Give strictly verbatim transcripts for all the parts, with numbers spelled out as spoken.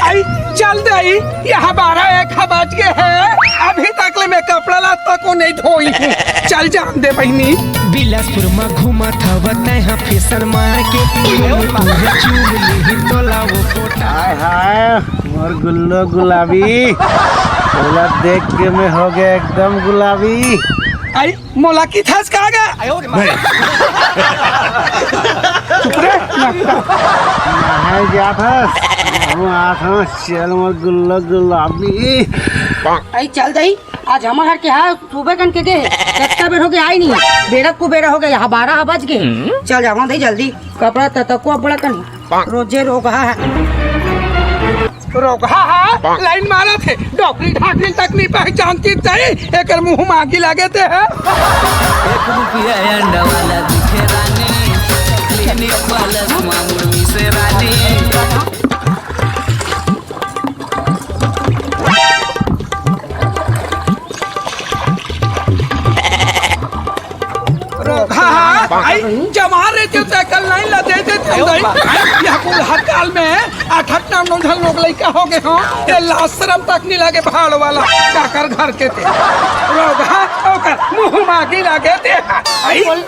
आई, चल दई, यहाँ बारह एक बज गे हे, अभी तक ले मैं कपड़ा ला तको नहीं धोई हूँ। चल जान दे बहिनी। बिलासपुर म घूमत हव तैं ह फैशन मार के, तुहे चूम लिही तोला वो कोटा। हाय हाय, मोर गुल्लो गुलाबी, तोला देख के मैं हो गया एकदम गुलाबी। आई, मोला किथस का गा? चुप रे, नक्का। नहाए जात हस? महूँ आत हँव, चल मोर गुल्लो गुलाबी। आई चल दई, आज हमर हर के हा सुबह कन के गे, कतका बेर हो गे आई नहीं। बेरा कुबेरा हो गे, यहाँ बारह बज गे। चल जावा दई जल्दी, कपड़ा ततको अबड़ा कन। रोजे रोगहा हे। रोगहा हे, लाइन मारत हे, डोकरी ढाकरी तक नहीं पहचानती तई, एकर मुंह मागी लागे ते हे। एक रुपया अंडा वाला दिखे रानी, क्लिनिक वाला मामूल से रानी। रोगहा, आई, जमा रे, तें कल लाइन ला दे दे, तें दई। आई, यह कुल हर काल में आठ आठ नौ नौ झन लोग लइका हो गे हो। ये लाज शरम तक नहीं लागे भाड़ वाला, काकर घर के ते। रोगहा, ओकर मुंह मागी लागे ते। आई, बोल,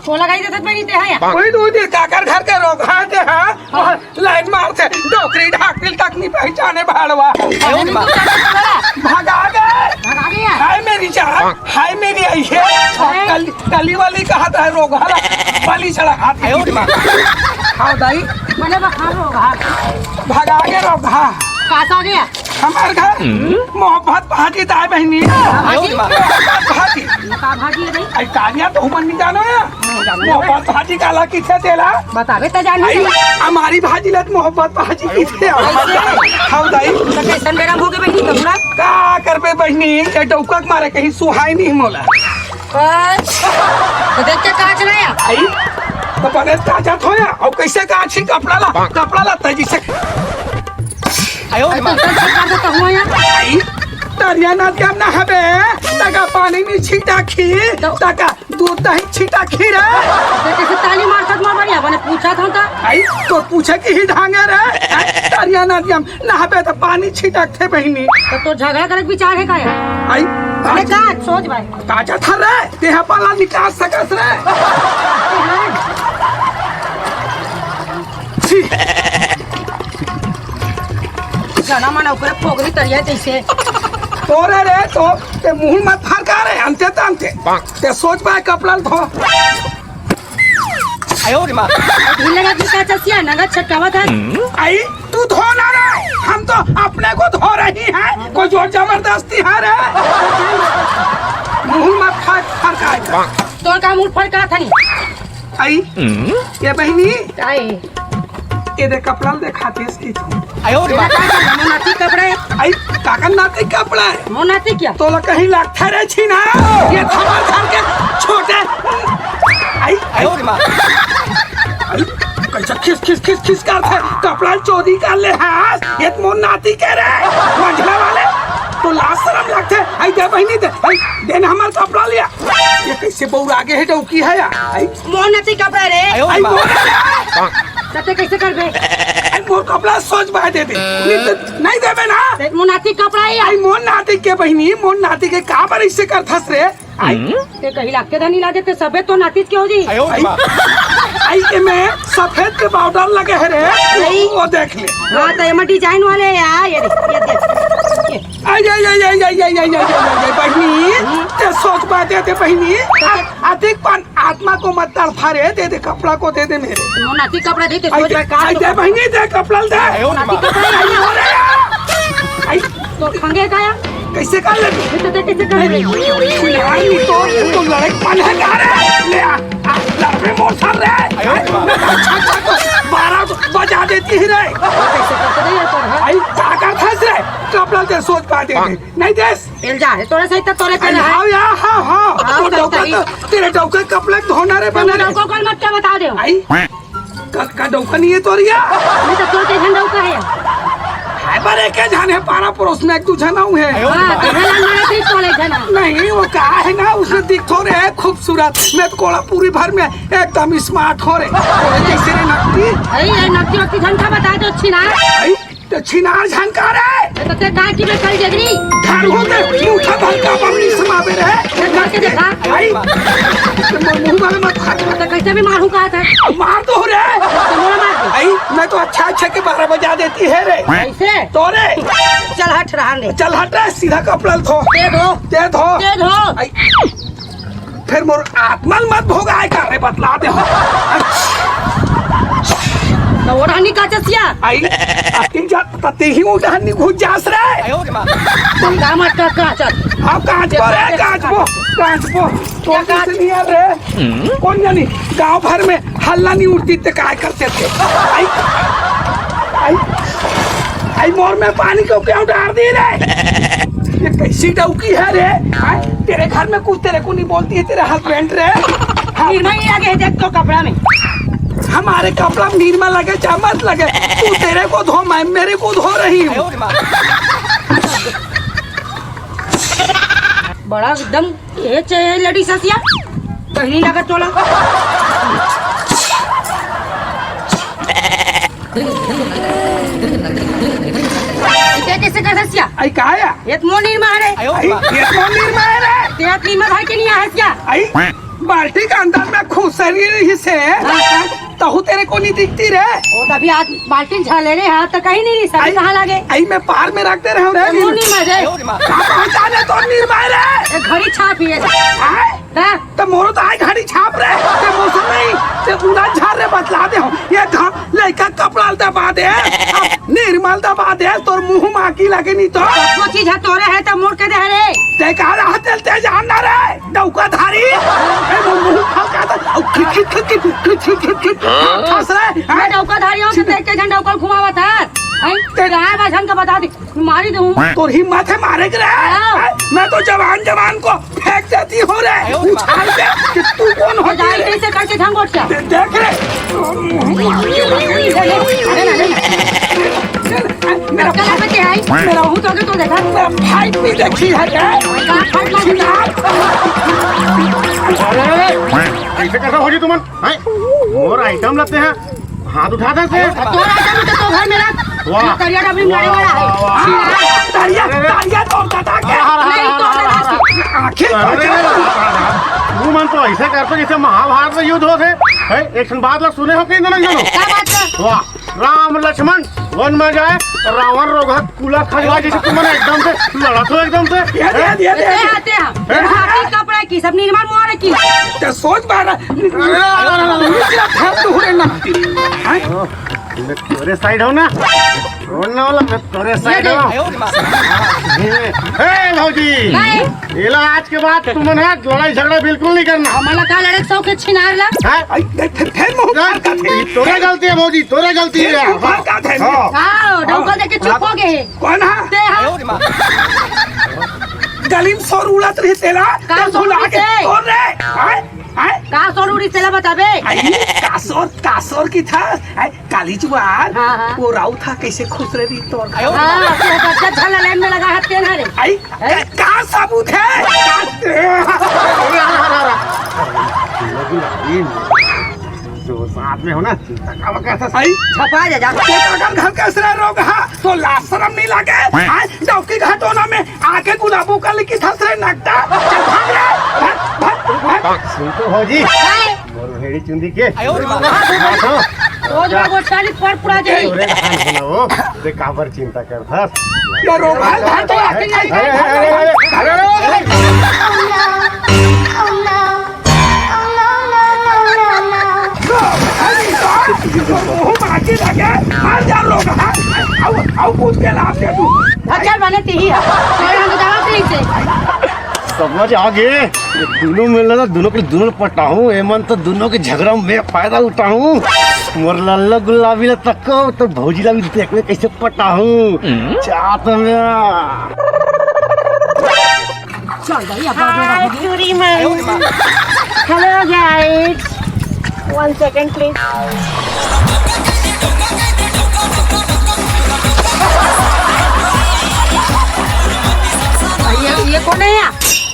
बोला गाई देथस बहिनी ते हा या। कोई दूध काकर घर के रोगहा ते हा। हाँ। लाइन मारथे, डोकरी ढाकरी तक नहीं पहचाने भाड़वा। अरे, नहीं पहचाने भाड़वा। भगा गे। भगा गे। हाय मेरी जान, हाय मेरी आई हे। हाय। कल, कली वाली कहा था रोगहा, बलि चढ़ा खाती। हाँ दाई। बने बा, हाँ, रोगहा। भगा गे रोगहा। कहाँ से आ गया? हमार घर मोहब्बत भाजी दाई बहिनी। भाजी? मोहब्बत भाजी। ये का भाजी हे भाई? आई कानिया तो हमन नहीं जानो या। मोहब्बत भाजी काला किथे तेला? बताबे त जानी। आई, हमारी भाजी लत मोहब्बत भाजी किथे? कैसे? हाँ दाई। त कैसन बेरा हो गे बहिनी तोरा? का करबे बहिनी, ये डौका के मारे कहीं सुहाय नहीं मोला। अच्छा। त देख के काच ना या। आई, त बने ताजा थोया, अउ कैसे काची कपड़ा ला, कपड़ा ला तजी से। आयो रे माँ। तो कैसे कर देता हुआ यार? आई, तरिया नदिया नहाबे, तका पानी में छीटा खी, तो तका दूध दही छीटा खी रे। तो कैसे ताली मार सकत मोर बढ़िया, बने पूछा था तो। आई, तो पूछे कि ही ढांगे रे। आई, तरिया नदिया नहाबे तो पानी छिटकथे बहिनी। तो तोर झगड़ा करे के विचार हे का यार? आई, अरे आज का सोच भाई? ताजा था रे, तेहा पाला निकाल सकस रे। छी। जना मन ओकरे पोगरी तरिया जैसे। तोरे रे तो, ते मुंह मत फरका रे, अंते त अंते। ते सोच पाए कपड़ा धो। आयो रे माँ। ढील लगा की का चसिया, नंगा छटकावा था। आई, तू धो ना रे, हम तो अपने को धो रही हैं, कोई जोर जबरदस्ती है रे। मुंह मत फर-, फरका। तोर का मुंह फरका था नहीं? आई, ये बहिनी, आई। ये दे कपड़ा देखातेस कि तू। आयो रे तेरा बाप। का मोर नाती कपड़ा हे? आई, काकर नाती कपड़ा हे? मोर नाती क्या? तोला कहीं लागथे रे छीना? ये हमर घर के छोटे। आई, आयो रे माँ। आई, कैसा खिस, खिस, खिस, खिस करथे? कपड़ा चोरी कर ले हस? ये तो मोर नाती के रे, मंझला वाले। तो लाज शरम लागथे। आई दे बहिनी दे, आई दे ना हमर कपड़ा लिया। ये कैसे बउरा गे हे डौकी हे या? आई मोर नाती कपड़ा रे। आयो आई रे माँ। मोर रे। त ते कैसे करबे? आई मोर कपड़ा सोच बाय दे दे। नहीं तो नहीं देबे ना। ते मोर नाती कपड़ा हे या। आई मोर नाती के बहिनी, मोर नाती के का बर ऐसे करथस रे? आई। ते कहीं लागते धनी ला देते, सबे तो नातीज के हो जी। आयो रे माँ। आई, आई एमे सफेद के पाउडर लगे हे रे। नहीं। वो देख ले। हाँ, तो एमे डिजाइन वाले हे या, ये देख, ये देख। ये। आई, आई, आई, बहिनी, ते सोच बाय दे दे बहिनी। आ, अधिक पान आत्मा को मत तड़फा रे, दे दे कपड़ा को दे दे मेरे। मोर नाती कपड़ा दे, ते आई सोच दे, बाय का आई दे बहिनी, दे कपड़ा दे। मोर नाती कपड़ा ही नहीं। आई, तो खंगे का या? कैसे कर ले? ये तो देख कैसे कर ले? नहीं, तो, तो लड़क पान है क्या रे? ले आ, आ, लड़बे मोर सर रे। अच्छा, अच्छा, तो बारह बजा देती ही रे। कैसे करते नहीं है तो, हाँ? आई, का करथस रे? कपड़ा दे, सोच बाय दे दे। नहीं देस। एल जा, तोरे सही तो तोरे पे आई, रहा। हाँ, या, हाँ, हाँ। हाँ, तो तो डौका सही। तो, तेरे डौका कपड़ा धोना रे, बना रे। डौका कौन मत क्या बता दे? आई, का, का डौका नहीं है तोरिया? नहीं तो तोर के झंडा का है। पर एक झन हे, पारा पड़ोस में एक दू झन अउ हे। हाँ, तो झन मारे थी तोले झन। नहीं, वो का हे ना, उसने दिखथों रे खूबसूरत, मैं तो कोड़ापुरी भर में एकदम smart हों रे। तोरे जइसे रे नकटी। अरे, ये नकटी वकटी झन का बता दो, छिनार। अरे, तो छिनार झन का रे? ये तो ते काकी में कल जगरी। घर हो गए, मुठा भर का बमनी समावे रे। ये करके देखा। आई, तो मुंह वाले मत खा। तो कैसे भी मारूं कहा था? मार दो रे। तो मुंह मार दे। आई, मैं तो अच्छा अच्छा के बारह बजा देती है रे। कैसे? तो रे। चल हट रहा ने। चल हट रे, सीधा कपड़ा धो। दे दो। दे धो। दे धो। आई, फिर मोर आत्मा ल मत भोगाए कर रे, बतला दे हो। तो ओढ़नी का चसिया? आई, अति जा, पति ही ओढ़नी घुस जास रे। तुम दामद का कांच। अब कांच पर है, कांच पो, कांच पो। तो क्या कांच? नहीं यार रे। कौन जानी, गांव भर में हल्ला नहीं उठती ते काय करते थे। आई, आई, आई मोर में पानी क्यों क्यों डाल दी रे? ये कैसी डौकी है रे? आई, तेरे घर में कुछ तेरे को नहीं बोलती है, तेरे husband रे? हाँ। निर्मा ही आगे है, देख तो कपड़ा में। हमारे कपड़ा में निर्मा लगे चाहे मत लगे, तू तेरे को धो, मैं मेरे को धो रही हूँ। बड़ा एकदम ये चाहिए लड़ी ससिया, कहीं नहीं लगा चोला। इते कैसे कर ससिया? आई का आया? ये तो मोनी मारे। आई, ये तो मोनी मारे रे। ते अपनी माँ भाई के नहीं आ हसिया। आई, बाल्टी के अंदर में खुसरी रही से। हाँ, हाँ। तहु तेरे को नहीं दिखती रे। वो तभी आज बाल्टी झले रे, हाथ तो कहीं नहीं, सब आई, कहाँ लगे? आई मैं पार में रखते रहो रे। ये मोनी मारे। कहाँ पहुँचा दे तो निर्मा रे? ये घड़ी छाप ही है। आय? हाँ? तो मोरो तो आय घड़ी छाप रे। ते मौसम नहीं, ते उड़ा झार रे बतला दे हो। ये था लड़का कपड़ा दबा दे, निर्मल दबा दे, तोर मुंह माकी लगे नहीं तो। वो चीज है तोरे है तो मोर के दे रे। ते का रहा तेल ते जान ना रे, डौका धारी। ए, वो मुंह फंका था। खिट, खिट, खिट, खिट, खिट, खिट, खिट, खिट, खिट, हाँ? फंस रे, मैं हाँ? डौका धारी हूँ, तो देख के झन डौका घुमावा था। हैं? ते राय बाझन का बता दे। मारी दूं। तोर हिम्मत है मारे के रे? हाँ। मैं तो जवान जवान को फेंक देती हूँ रे। उछाल के कि तू कौन होती है? कैसे करके झंगोट क्या? दे-, देख रे। अरे, अरे, अरे। मेरा कल पे क्या है? मेरा हूँ तो, तो देखा। मेरा fight भी देखी है क्या? कहाँ fight मार? अरे, अरे, अरे। कैसे कैसे हो जी तुमन? हैं? मोर item लगते हैं। हाथ उठा दे से। तोर item तो, तो घर में रख। वाह। तरिया डबरी मारे वाला है। वाह, वाह, वाह। तरिया, अरे, अरे। तरिया तोर दादा के। अरे, अरे, नहीं, अरे, तोर अरे, दादा अरे, के। आखिर अरे, अरे, अरे, अरे, तू मन तो ऐसे करते जैसे महाभारत में युद्ध होते। हैं? एक ठन बात ला सुने हो कि नहीं जानो? क्या बात है? वाह। राम लक्ष्मण वन में जाए, रावण रोघा कुला खजवा जैसे तुमन एकदम से लड़त हो एकदम से। ये दे, ये दे, ये दे। आते हैं। हैं? हाथी कपड़ा की सब निर्माण मुहारे की। तो सोच बार। अरे, अरे, अरे, अरे, अरे। दूसरा फेंक दूँ रे ना। हैं? मैं तोरे side हूँ ना। छोड़ने वाला मैं तोरे side हूँ। ए, ए, भौजी। नहीं। ये लो, आज के बाद तुमन है लड़ाई झगड़ा बिल्कुल नहीं करना। हमला का लड़े सौ के छिनार ला? हैं? आई, देख, फिर, फिर मुंह यार, फाड़ का थे। तोरे गलती है भौजी, तोरे गलती फिर है। मुंह फाड़ का थे। हाँ। हाँ, डौका देख के चुप हो गए। कौन है? ते हाँ। गली में सौर उड़त रही तेला, का तो सौर भुला के उड़ते? तोड़ रे। हैं? हैं? का सौर उड़ी तेला बताबे? आई, का सौर, का सौर की था? हैं? काली जुआर, हाँ, हाँ। वो राउत हा कैसे खुश रही तोर। हाँ, तो बच्चा झल लाइन में लगा हाथ के ना रे। आई, हैं? का, का सबूत है? जो साथ में हो ना, चिंता का बका था सही। छपा जा, जा। ये तो अगर घर का असरा रोग हा, तो लाज शरम नहीं लागे। हाँ, डौकी घटोना में आके गुलाबो का लिखी था सरे नकटा। चल भाग रे, भाग, भाग, भाग। सुन तो भौजी। हैं? मोर भेड़ी चुंदी के। आयो रे बाप। हाँ, तो। वो जो वो चालीस पर पूरा जाए। अरे, हाँ, सुनो, देख, काबर चिंता कर था। ये रोग है, है तो आके नहीं। अरे, अरे, अरे, अरे, अरे, अरे, अरे। Oh no, oh no, oh no, no, no, no, no। मुंह बाकी लगे, हर जा लोग, हाँ? आओ, आओ, पूछ के लाभ दे तू। अच्छा, बने ती ही है। कोई हम दावा नहीं से। समझ आ गए। ये दोनों मिल रहा, दोनों के दोनों पटाऊं, एमन तो दोनों के झगड़ा में फायदा उठाऊं। मोर लल्ला गुलाबी ला तको, तो भौजी ला भी देख ले कैसे पटाऊं। चाहत में। चल भाई, अब आगे हाय, रखोगे। चूड़ी में। Hello guys, one second please।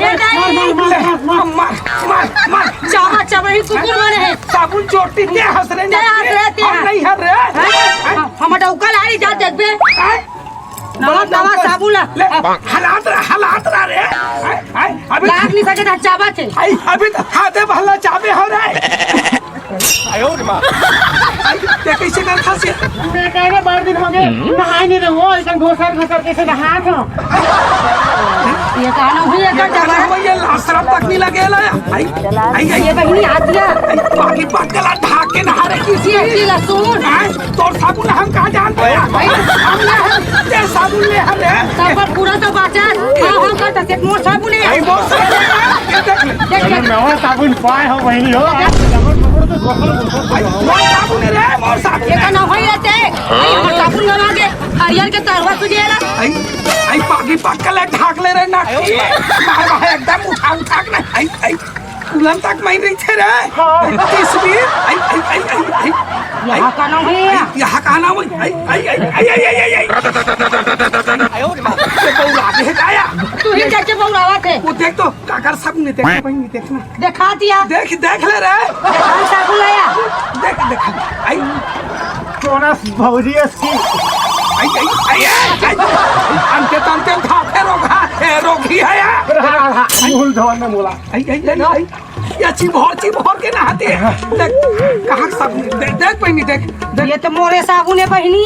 ये नहीं। मार, मार, मार, मार, मार। चाबा, चाबा, ही कुकुर मन हे। साबुन चोटी ते हंस रहे, ते हंस रहे, ते हम हंस। नहीं हंस रहे। हैं? हम डौका ला रही, जा देखबे। हैं? नवा, नवा साबुन ला। ले, हलात रहा, हलात रहा रे। हैं? हैं? अभी लाग नहीं सके, चाबा थे। आई, अभी तो हाथे भला चाबे हो रहा है। आयो रे माँ। आई, ते कैसे कर था से? मैं कह रहे, बार दिन हो गए, नहाए नहीं रहो, ऐसा घोसर घोसर कैसे नहात हो? ये का नोहई, ये का ये का जबर? नोहई, ये लासरम तक नहीं लगेला। आई, आई, आई। ये बहिनी आतिया। आई, बाकी पटकला ढाक के नहा रे किसी। ये की लहसुन। आई, तोर साबुन हम कहाँ जानते हैं? आई। हम ले हम, ते साबुन ले हम रे। सब पर पूरा तो बाचा। हाँ, हाँ, कर तो मोर साबुन है। आई, मोर साबुन है। ये देख ले। देख, देख। नवा साबुन पाए हो बहिनी हो। आई, मोर साबुन है रे, मोर साबुन ये है। का नोहई रहते। आई, हमर साबुन गवा दे। हरियर के तरवा सुझेला। आई, आई, बाकी पटकला ढाक ले रे ना। मार भाई एकदम उठा, उठा के ना। आई, आई, उलन तक मैं नहीं थे रे। हाँ। किस भी? आई, आई, आई, आई, आई। यहाँ का नोहई है? यहाँ का नोहई? आई, आई, आई। ये बौरा के है काया? तू ही चढ़ के बौरावा थे। वो देख तो, काकर सब नहीं देख, भाई नहीं देखना। देखा दिया। देख, देख ले रे। देखा, साबुन लाया। देख, देख। आई। कोना भौजी इसकी। आई, आई, आई, आई, आई। अंते तंते उठा के रोगा, ए, रोगी है यार। रहा, रहा। मुहुल धवन में बोला। आई, आई, आई, आई। या चिभोर, चिभोर के नहाते हैं। देख, कहाँ साबुन? दे-, देख बहिनी, देख, देख। ये तो मोरे साबुन है बहिनी।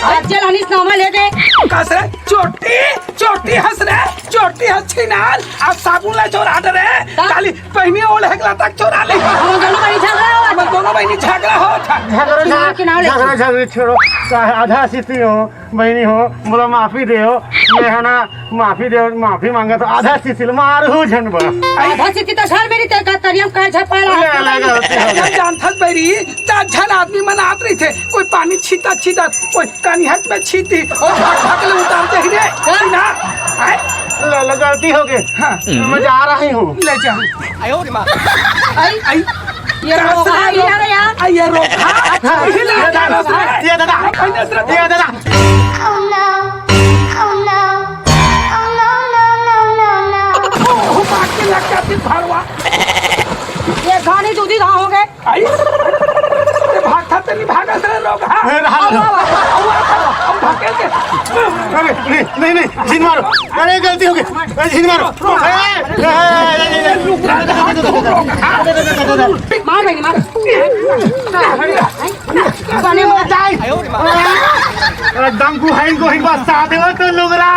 आज जल हनीस नामा ले दे। कस रे, चोटी, चोटी हंस रे, चोटी हंस छिनार। आज साबुन ला चोरा दे रे। हाँ। काली पहिनी ओढ़े के लता चोरा ले। हम दोनों बहिनी झगड़ा हो। हम दोनों बहिनी झगड़ा हो। झगड़ा, झगड़ा, किनारे। झगड़ा, झगड़ा छोड़ो। चाहे आधा सीती हो, बहिनी हो, मोला माफी दे हो। मैं है ना, माफी दे हो, माफी मांगा तो आधा सीसी ल मार हो झन बा। आधा सीसी तो सर मेरी तेरे का तरियम का झपाला। ले, ले, गलती हो गई। जानथस बैरी, चार झन आदमी मन आत रही थे, कोई पानी छीता छीता, कोई कनिहत में छीती और भाग भाग ले उतार दे रे। हाँ? ना, आए? ले, ले, गलती हो गई। हाँ। मैं जा रही हूँ। ले जा। आई, आई, ये रोगा, ये रोगा। आ, ये रोगा। हाँ, ये ले जा, ये दादा। ये दादा। Oh no, oh no, oh no, no, no, no, no। ओ, बाकी लग जाती भरवा। ये घानी दूधी घा हो गए। आई, ये भागता तो नहीं भागा से रोगा। ए, रहा, रहा। अब भागे के। अरे, नहीं, नहीं, नहीं, जिन मारो। अरे, गलती हो गई। अरे, जिन मारो। ए, ए, ए, ए, ए, ए, मार बहिनी, मार। बने मार। अरे, डंकू है इनको, इनको साथ हो तो लुगरा।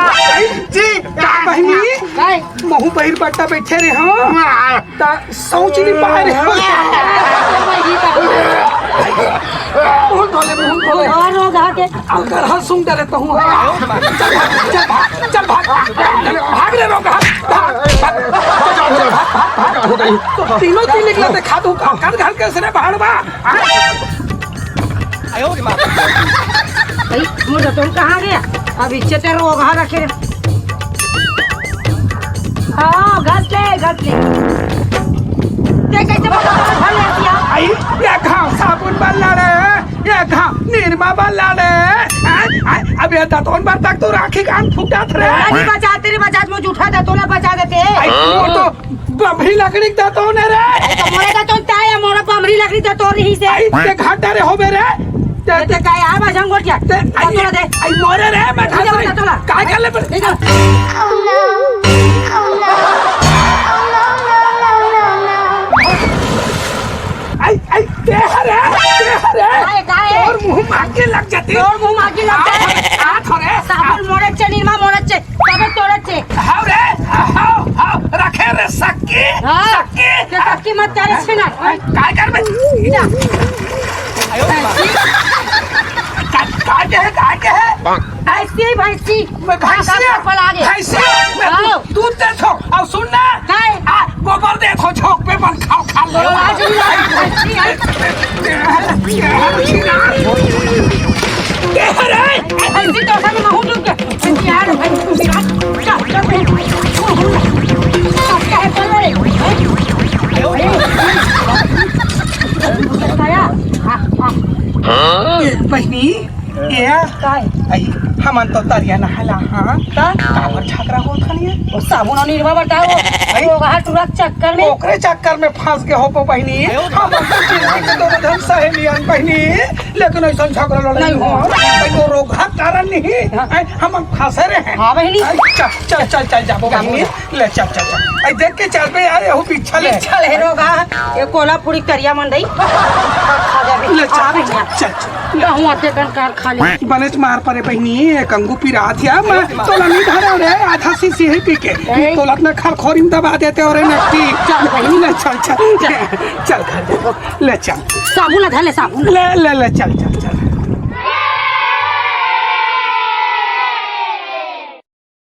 जी, का बहिनी? काय? महू बहिर बट्टा बैठे रहे हो। हाँ। ता सोच नहीं पाए रहे हो। मुंह धोले, मुंह धोले। और रोगा के। अगर हंसूंगा रे तो हूँ। चल भाग, चल भाग, चल भाग, भाग रे रोगा, भाग, भाग, चल, चल, भाग, भाग, भाग। तीनों तीन निकला दिखा दूं, काकर घर के उसने भाड़वा। भाई, मुझे तुम कहाँ गया? अब इच्छे तेरे रोगा रखे। हाँ, घस ले, घस ले। ते कैसे बता, भर ले दिया? आई, ये घाव साबुन बल्ला रे, ये घाव निरमा बल्ला रे। आई, आई, अब ये दतोन बर तक तो राखी कान फूटा थे रे। नहीं बचा, तेरे बचा, मुझे उठा दतोन बचा देते। आई, वो तो बमरी लकड़ी के दतोन है रे। आई, तो मोरे दतोन ताय है, मोरा बमरी लकड़ी दतोन रही से। आई, ते घाटा रे हो मेरे। ते, ये ते काय आ बजंग गोटिया? ते, आई, तोला दे। आई, मोरे रे, मैं इधर खा तोला। काय कर ले पर? इधर। Oh no, oh no, oh no, no, no, no। आई, आई, ते हरे, ते हरे। काय, काय? तोर मुंह मार के लग जाती। तोर मुंह मार के लग जाती। आ, आ, थोरे। साबुन मोरे चे, निरमा मोरे चे। तबे तोरे चे। हाव रे, हाव, हाव, रखे रे सक्की, हाँ, सक्की। ते सक्की मत करे छिना। काय कर बे? जा। आयो। का, का के है, का के है? भैंसी, भैंसी। मैं भैंसी का है? पला दे। भैंसी है? मैं हाँ। दू-, दूध दे छो। अब सुन ना। काय? आ, गोबर दे छो, झोंक पे बन खाओ, खा ले। ओ, आज भी आ, भैंसी है। ए, अरे! भैंसी तो हम महू डूब गए। यार, भैंसी, यार, क्या, क्या, क्या, क्या है, चल रहे? हाँ, हाँ। ए, बहिनी, ए, काय? आई, हमन तो तरिया नहाला, हाँ, त काबर झगड़ा होत हन ये? वो साबुन और निरमा बताओ, आई? वो वहाँ टूरा के चक्कर में। ओकरे चक्कर में फंस के हो पो बहिनी, हमन तो जिंदगी के दोनों जन सहेलियन बहिनी, लेकिन ऐसा झगड़ा लड़ाई नहीं हो, हो। भाई, वो रोग का कारण नहीं, हाँ। आई, हमन फंसे रहे हैं। हाँ बहिनी। आई, चल, चल, चल, चल, जाबो जाबो। बहिनी। ले, चल, चल, चल। आई, देख के चल बे यार, यहू पिछल है। पिछल है रोगा। ये कोला पूरी करिया मन दई। खा जाबे। ले, चल, आ भैया। चल, चल। कहूँ आते कन कार खा ले। बनेच मार परे बहिनी। ए, कंगू पिरात हे, मैं तोला नहीं धरे रे, आधा शीशी हे पी के। ए। तोला अपना खरखोरी में दबा देते हो रे नट्टी। चल भाई। ले चल, चल। चल। चल घर। ले चल। साबुन ला धर ले, साबुन। ले, ले, ले, चल, चल, चल।